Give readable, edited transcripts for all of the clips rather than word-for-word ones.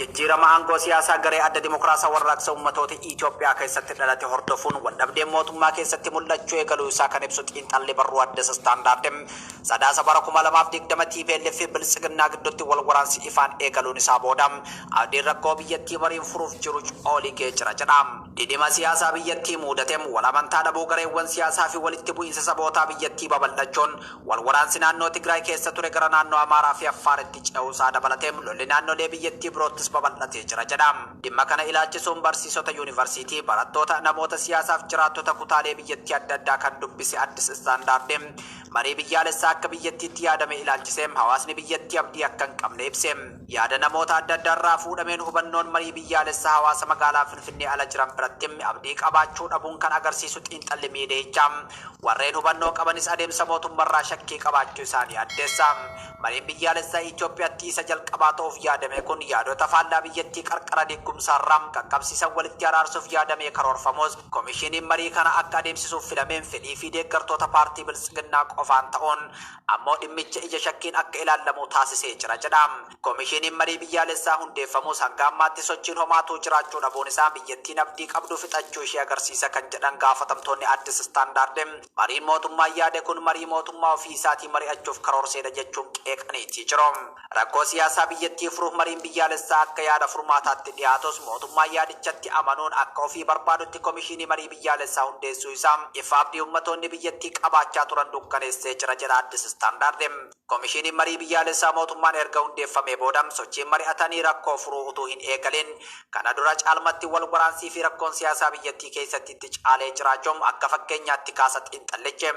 Jijjiirama aangoo siyaasaa garee Adda Dimokiraasa Warraaqsa Ummatoota Itoophiyaa keessatti dhalate hordofuun waldhabdeen mootummaa keessatti mul'achuu eegaluu isaa kan ibsu xiinxalli barruu Addis Standard, Sadaasa bara 2020 tplf fi Biltsiginnaa gidduutti wal waraansi ifaan eegaluun isaa booda abdiin rakkoo biyyattii mariin furuuf jiru cooligee jira jedha. Dhidhima siyaasaa biyyattii muudate, wal amantaa dhabuu gareewwan siyaasaa fi walitti bu'iinsa sabootaa biyyattii babal'achuun Wal waraansi naannoo Tigraay keessa ture gara naannoo Amaaraa fi Affaaritti ce'uu isaa dabalatee lolli naannolee biyyattii biroottis babal'atee jira jedha. Dhimma kana ilaalchisuun barsiisota yuunivarsiitii, barattoota, namoota siyaasaaf jiraattota kutaalee biyyattii adda addaa kan dubbise Addis Standard, marii biyyaalessaa akka biyyattiitti yaadame ilaalchisee hawaasni biyyattii abdii akka hin qabne ibse. Yaada namoota adda addaarraa fuudhameen hubannoon marii biyyaalessaa hawaasa magaalaa Finfinnee ala jiran biratti abdii qabaachuu dhabuun kan agarsiisu xiinxalli miidiyichaa, Warreen hubannoo qabanis adeemsa mootummarraa shakkii qabaachuu isaanii addeessa. Mariin biyyaalessaa Itoophiyaatti isa jalqabaa ta'uuf yaadame kun yaadota faallaa biyyattii qarqara diiggumsaarra qaqqabsiisan walitti araarsuuf yaadamee karoorfamus komishiiniin marii kana akka adeemsisuuf filameen fedhii fi deeggartoota paartii Biltsiginnaa qofaan ta'uun ammoo dhimmicha ija shakkiin akka ilaallamu taasisee jira jedha. Komishiiniin marii biyyaalessaa hundeeffamus hanga ammaatti sochiin homaatuu jiraachuu dhabuun isaa biyyattiin abdii qabdu fixachuu ishee agarsiisa kan jedhan gaafatamtoonni Addis Standard, mariin mootummaan yaade kun marii mootummaa ofii isaatii mari'achuuf karoorseedha jechuun qeeqaniitii jiru. Rakkoo siyaasaa biyyattii furuuf mariin biyyaalessaa akka yaada furmaataatti dhiyaatus mootummaan yaadichatti amanuun akka ofii barbaadutti komishiinii marii biyyaalessaa hundeessuu isaa ifa abdii ummatoonni biyyattii qabaachaa turan dukkaneessee jira jedha Addis Standard. Komishiiniin Marii Biyyaalessaa mootummaan erga hundeeffamee booda sochiin mari'atanii rakkoo furuu utuu hin eegalin kana dura caalmatti wal waraansii fi rakkoon siyaasaa biyyattii keessatti itti caalee jiraachuu akka fakkeenyaatti kaasa xiinxallichi.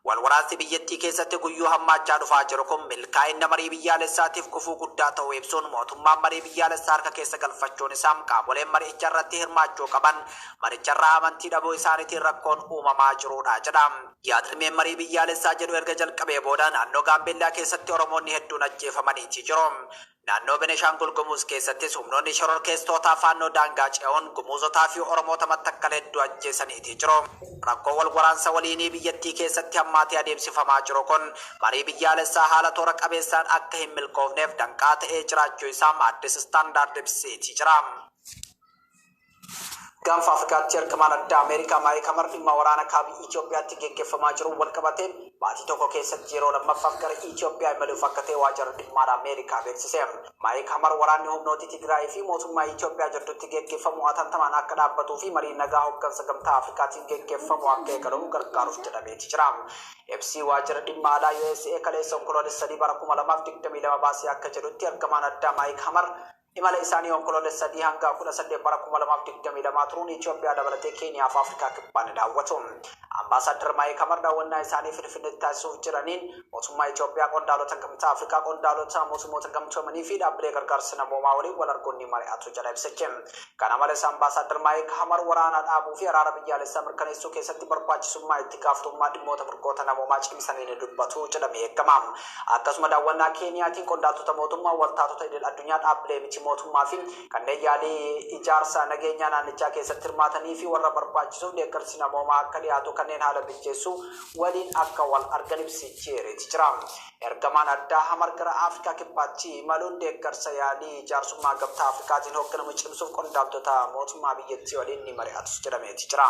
Wal waraansi biyyattii keessatti guyyuu hammaachaa dhufaa jiru kun milkaa'inna marii biyyaalessaatiif gufuu guddaa ta'uu ibsuun mootummaan marii biyyaalessaa harka keessa galfachuun isaa qaamoleen mari'icha irratti hirmaachuu qaban maricharraa amantii dhabuu isaaniitiin rakkoon uumamaa jiruudha jedha. Yaad-rimeen marii biyyaalessaa jedhu erga jalqabee booda naannoo Gaambeellaa keessatti Oromoonni hedduun ajjeefamaniiti jiru. Naannoo Beneshaangul Gumuz keessattis humnoonni shororkeessitootaa Faannoo daangaa ce'uun Gumuuzotaa fi Oromoota Mattakkal hedduu ajjeesaniiti jiru. Rakkoo wal waraansa waliinii biyyattii keessatti hammaatee adeemsifamaa jiru kun marii biyyaalessaa haala toora qabeessaan akka hin milkoofneef danqaa ta'ee jiraachuu isaa Addis Standard ibseeti jira. Gaanfa Afrikaatti ergamaan addaa Ameerikaa Maayik Hamar dhimma waraana Kaabi Itoophiyaatti geggeeffamaa jiruun walqabatee baatii tokko keessatti yeroo lammaffaaf gara Itoophiyaa imaluuf akka ta'e Waajirri Dhimma Alaa Ameerikaa beeksise. Maayik Hamar waraanni humnootii Tigraayii fi mootummaa Itoophiyaa jidduutti geggeeffamu atantamaan akka dhaabbatuu fi mariin nagaa hoggansa Gamtaa Afrikaatiin geggeeffamu akka eegalamu gargaaruuf jedhameeti jira. Ibsi Waajirri Dhimma Alaa usa kaleessa Onkoloolessa 3 bara 2022 baase akka jedhutti ergamaan addaa Maayik Hamar Imala isaanii Onkoloolessa 3 hanga 18 bara 2022 turuun Itiyoophiyaa dabalatee Keeniyaa fi Afrikaa Kibbaa ni daawwatu. Ambaasaaddar Maayik Hamar daawwannaa isaanii Finfinneetti taasisuuf jiraniin mootummaa Itiyoophiyaa, qondaalota Gamtaa Afrikaa, qondaalota Mootummoota Gamtoomanii fi dhaabbilee gargaarsa namoomaa waliin wal arguun ni mari'atu jedha ibsichi. Kana malees Ambaasaaddar Maayik Hamar waraana dhaabuu fi araara biyyaalessaa mirkaneessuu keessatti barbaachisummaa itti gaafatamummaa dhimmoota mirgoota namoomaa cimsanii ni dubbatu jedhamee eegama. Akkasuma daawwannaa Keeniyaatiin qondaaltota mootummaa, waltaatota idil-addunyaa, dhaabbilee miti mootummaa fi kanneen yaalii ijaarsa nageenyaa naannichaa keessatti hirmaatanii fi warra barbaachisuuf deeggarsi namoomaa akka dhiyaatu kanneen haala mijjeessu waliin akka wal argan ibsichi eereeti jira. Ergamaan addaa Hamar gara Afrikaa Kibbaatti imaluun deeggarsa yaalii jaarsummaa Gamtaa Afrikaatiin hoogganamu cimsuuf qondaaltota mootummaa biyyattii waliin ni mari'atus jedhameeti jira.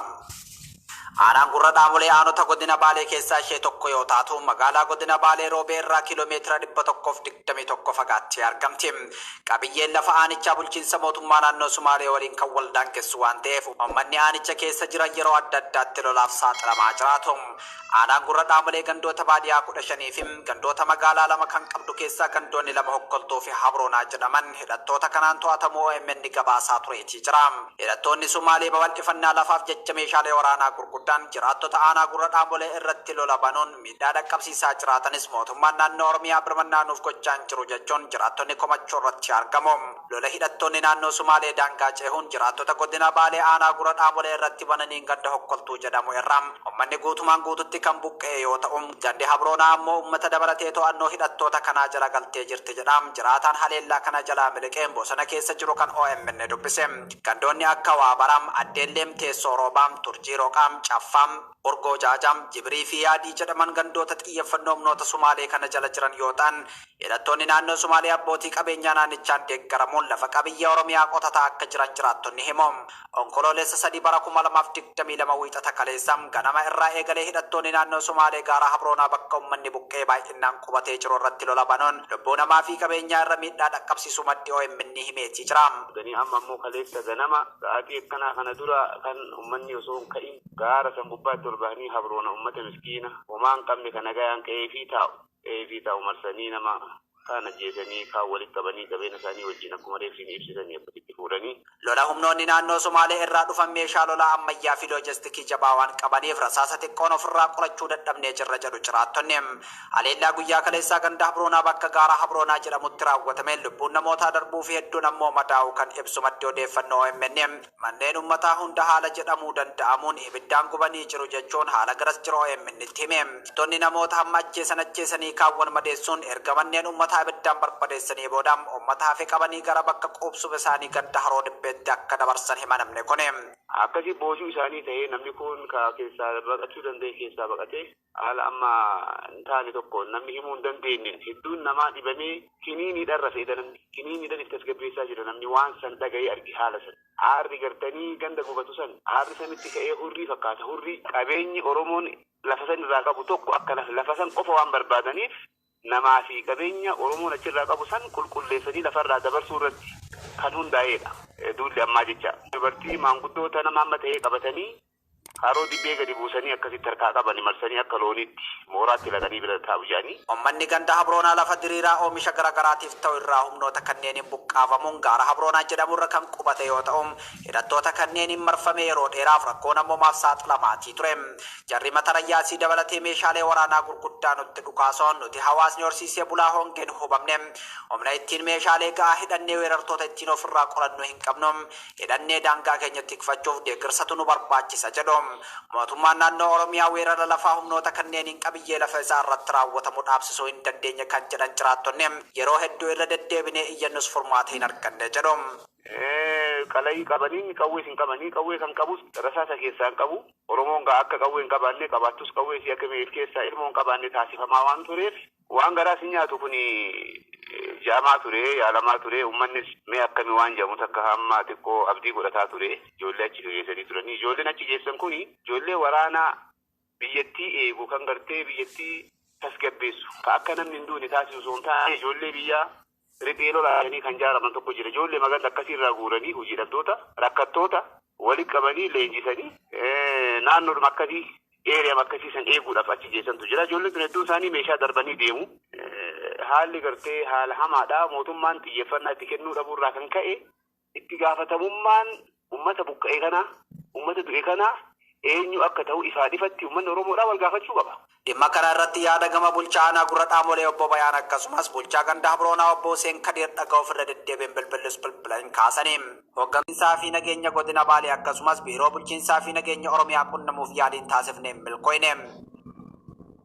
Aanaan Gurra Dhaamolee aanota Godina Baalee keessaa ishee tokko yoo taatu, magaalaa Godina Baalee Roobee irraa kiiloo meetira 121 fagaattee argamti. Qabiyyeen lafa aanichaa bulchiinsa mootummaa naannoo Sumaalee waliin kan wal daangessu waan ta'eef uummanni aanicha keessa jiran yeroo adda addaatti lolaaf saaxilamaa jiraatu. Aanaan Gurra Dhaamolee gandoota baadiyaa 15 fi gandoota magaalaa 2 kan qabdu keessaa gandoonni 2 Hokkoltuu fi Habroonaa jedhaman hidhattoota kanaan to'atamuu omn gabaasaa tureetii jira. Hidhattoonni Sumaalee babal'ifannaa lafaaf jecha meeshaalee waraanaa gurguddaan jiraattota aanaa Gurra Dhaamolee irratti lola banuun miidhaa dhaqqabsiisaa jiraatanis mootummaan naannoo Oromiyaa birmannaa nuuf gochaa hin jiru jechuun jiraattonni komachuu irratti argamu. Lola hidhattoonni naannoo Sumaalee daangaa ceehuun jiraattota godina Baalee aanaa Gurra Dhaamolee irratti bananiin ganda Hokkoltuu jedhamu irraa ummanni guutumaan guututti kan buqqa'e yoo ta'u, gandi Habroonaa ammoo ummata dabalatee to'annoo hidhattoota kanaa jala galtee jirti jedha jiraataan haleellaa kana jalaa miliqee bosona keessa jiru kan omn dubbise. Gandoonni akka Waabara, Addeellee, Teessoo Roobaa, Turjii Roqaa, Caffaa, Urgoo Jaajam, Jibrii fi Yaadii jedhaman gandoota xiyyeeffannoo humnoota Sumaalee kana jala jiran yoo ta'an, hidhattoonni naannoo Sumaalee abbootii qabeenyaa naannichaan deeggaramuun lafa qabiyyee Oromiyaa qotataa akka jiran jiraattonni himu. Onkoloolessa 3 bara 2022 Wiixata kaleessa ganama irraa eegalee hidhattoonni naannoo Sumaalee gaara Habroonaa bakka uummanni buqqee baay'inaan qubatee jiru irratti lola banuun lubbuu namaa fi qabeenyaa irra miidhaa dhaqqabsiisuu maddi OMN himeetii jira. Ganii amma ammoo kaleessa ganama sa'aatii akkanaa kana dura kan uummanni osoo hin ka'in gaara san gubbaatti ol bahanii Habroona uummata miskiina homaa hin qabne kan nagayaan ka'ee fi taa'u marsanii, nama kaan ajjeesanii, kaan walitti qabanii, qabeenya isaanii wajjin akkuma reeffiin ibsitanii akkasitti fuudhanii. Lola humnoonni naannoo Sumaalee irraa dhufan meeshaa lolaa ammayyaa fi loojistikii jabaa waan qabaniif rasaasa xiqqoon ofirraa qolachuu dadhabnee jirra jedhu jiraattonni. Haleellaa guyyaa kaleessaa ganda Habroonaa bakka gaara Habroonaa jedhamutti raawwatameen lubbuun namootaa darbuu fi hedduun ammoo madaa'uu kan ibsu maddi odeeffannoo OMN, manneen uummataa hunda haala jedhamuu danda'amuun ibiddaan gubanii jiru jechuun haala garas jiru OMN itti hime. Tonni namoota hamma ajjeesan ajjeesanii kaawwan madeessuun erga manneen uummataa ibiddaan barbadeessanii booda uummata hafe qabanii gara bakka quubsuma isaanii ganda Haroo Dibbeetti akka dabarsan hima namni kun. Akkasii boojuu isaanii ta'ee namni kun ka keessaa baqachuu danda'e keessaa baqatee, haala amma hin taane tokko namni himuu hin dandeenye, hedduun namaa dhibamee kiniiniidhaan rafeedha. Namni kiniiniidhaan itti tasgabbeessaa jira. Namni waan san dhaga'ee arge haala san. Aarri gartanii ganda gubatu san, aarri sanitti ka'ee hurrii fakkaata. Hurrii qabeenyi Oromoon lafa san irraa qabu tokko akka lafa san qofa waan barbaadaniif, namaa fi qabeenya Oromoon achirraa qabu san qulqulleessanii lafarraa dabarsuu irratti kan hundaa'edha. Duulli ammaa jecha. Dubartii maanguddoota nama amma ta'ee qabatanii Haroo Dibbee gadi buusanii akkasitti harkaa qabani marsanii akka looniitti mooraatti laqanii bira taa'u jedhanii. Uummanni ganda Habroonaa lafa diriiraa oomisha garaagaraatiif ta'u irraa humnoota kanneeniin buqqaafamuun gaara Habroonaa jedhamurra kan qubate yoo ta'u, hidhattoota kanneeniin marfamee yeroo dheeraaf rakkoo namoomaaf saaxilamaatii ture. Jarri mata rayyaasii dabalatee meeshaalee waraanaa gurguddaa nutti dhukaasuun, nuti hawaasni horsiisee bulaa hongeen hubamne humna ittiin meeshaalee ga'aa hidhannee weerartoota ittiin ofirraa qolannu hin qabnu, hidhannee daangaa keenya tikfachuuf deeggarsatu nu barbaachisa jedhu. Mootummaan naannoo Oromiyaa weerara lafaa humnoota kanneeniin qabiyyee lafa isaa irratti raawwatamu dhaabsisuu hin dandeenye kan jedhan jiraattonni, yeroo hedduu irra deddeebinee iyyannus furmaata hin arganne jedhu. Qalayii qabanii qawwee hin qabanii, qawwee kan qabus rasaasa keessaa hin qabu. Oromoon gaa akka qawwee hin qabaanne, qabaattus qawwee si akka meef keessaa ilmoo hin qabaanne taasifamaa waan tureef, waan garaa si nyaatu kun jaamaa ture, yaalamaa ture. Uummannis mee akkamii waan jedhamu takka hamma xiqqoo abdii godhataa ture. Ijoollee achi geessanii turanii, ijoolleen achi geessan kun ijoollee waraanaa biyyattii eegu, kan gartee biyyattii tasgabbeessu, ka akka namni hin duune taasisu osoo hin taane, ijoollee biyyaa riphee lolaanii kan jaaraman tokko jira. Ijoollee magaalaa akkasiirraa guuranii, hojii dhabdoota, rakkattoota walitti qabanii leenjisanii naannoodhuma akkasii, eeriyama akkasii san eeguudhaaf achi geessantu jira. Ijoolleen tun hedduun isaanii meeshaa darbanii deemu. Haalli gartee haala hamaadha. Mootummaan xiyyeeffannaa itti kennuu dhabuurraa kan ka'e, itti gaafatamummaan uummata buqqa'e kana, uummata du'e kana eenyu akka ta'u ifaa ifatti uummanni Oromoodhaa wal gaafachuu qaba. Dhimma kana irratti yaada gama bulchaa aanaa Gurra Dhaamolee obbo Bayaan akkasumas bulchaa ganda Habroonaa obbo Hussein Kadir dhaga'uuf irra deddeebiin bilbilus bilbila hin kaasanii. Hooggansaa fi nageenya godina Baalee akkasumas biiroo bulchiinsaa fi nageenya Oromiyaa qunnamuuf yaaliin taasifne hin milkoofne.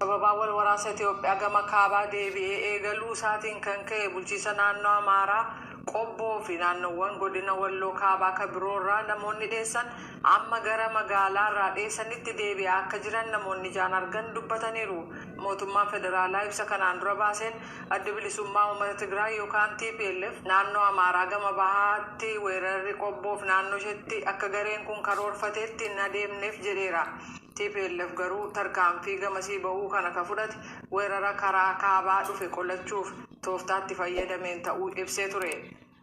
Sababaa wal waraansa Itoophiyaa gama kaabaa deebi'ee eegaluu isaatiin kan ka'e, bulchiinsa naannoo Amaaraa Qobboo fi naannoowwan godina Walloo kaabaa kan biroorraa namoonni dheessan amma gara magaalaa irraa dheessanitti deebi'aa akka jiran namoonni ijaan argan dubbataniiru. Mootummaan federaalaa ibsa kanaan dura baaseen Adda Bilisummaa Uummata Tigraay yookaan TPLF naannoo Amaaraa gama bahaatti weerarri Qobboof naannoo isheetti akka gareen kun karoorfateetti hin adeemneef jedheera. TPLF garuu tarkaanfii gamasii bahuu kana ka fudhate weerara karaa kaabaa dhufe qolachuuf tooftaatti fayyadameen ta'uu ibsee ture.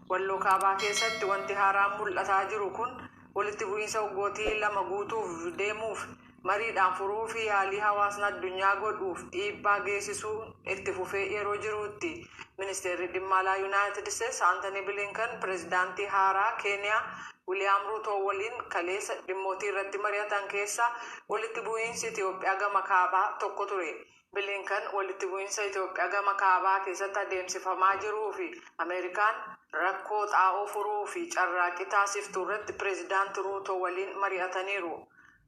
Walloo kaabaa keessatti wanti haaraan mul'ataa jiru kun walitti bu'iinsa waggootii 2 guutuuf deemuuf mariidhaan furuu fi yaalii hawaasni addunyaa godhuuf dhiibbaa geessisuu itti fufee yeroo jirutti. Ministeerri dhimma alaa Yuunaayitid Isteetsi Aantanii Bilinkan pireezidaantii haaraa Keeniyaa Wiiliyaam Ruutoo waliin kaleessa dhimmootii irratti mari'atan keessaa walitti bu'iinsi Itoophiyaa gama kaabaa tokko ture. Bilinkan walitti bu'iinsa Itoophiyaa gama kaabaa keessatti adeemsifamaa jiruu fi Ameerikaan rakkoo xaa'oo furuu fi carraaqqii taasiftuu irratti pireezidaanti Ruutoo waliin mari'ataniiru.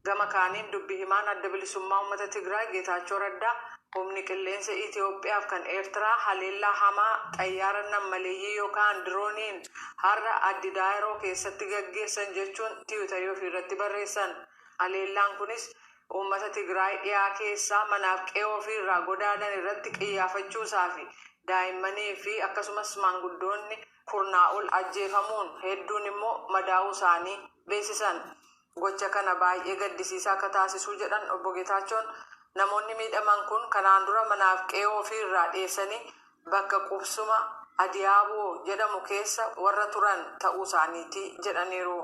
Gama kaaniin dubbi himaan Adda Bilisummaa Uummata Tigraay Geetaachoo Raddaa humni qilleensa Itoophiyaaf kan Eertiraa haleellaa hamaa xayyaara nammaleeyyii yookaan dirooniin har'a Addi Daayiroo keessatti gaggeessan jechuun tiwiitarii ofiirratti barreessan. Haleellaan kunis Uummata Tigraay dhiyaa keessaa manaaf qe'ee ofii irraa godaanan irratti qiyyaafachuusaa fi daa'immanii fi akkasumas maanguddoonni kurnaa ol ajjeefamuun hedduun immoo madaa'uu isaanii beeksisan. Gocha kana baay'ee gaddisiisaa akka taasisuu jedhan obbo Geetaachoon, namoonni miidhaman kun kanaan dura manaaf qe'ee ofii irraa dhiyeessanii bakka qubsuma Adiyaaboo jedhamu keessa warra turan ta'uu isaaniiti jedhaniiru.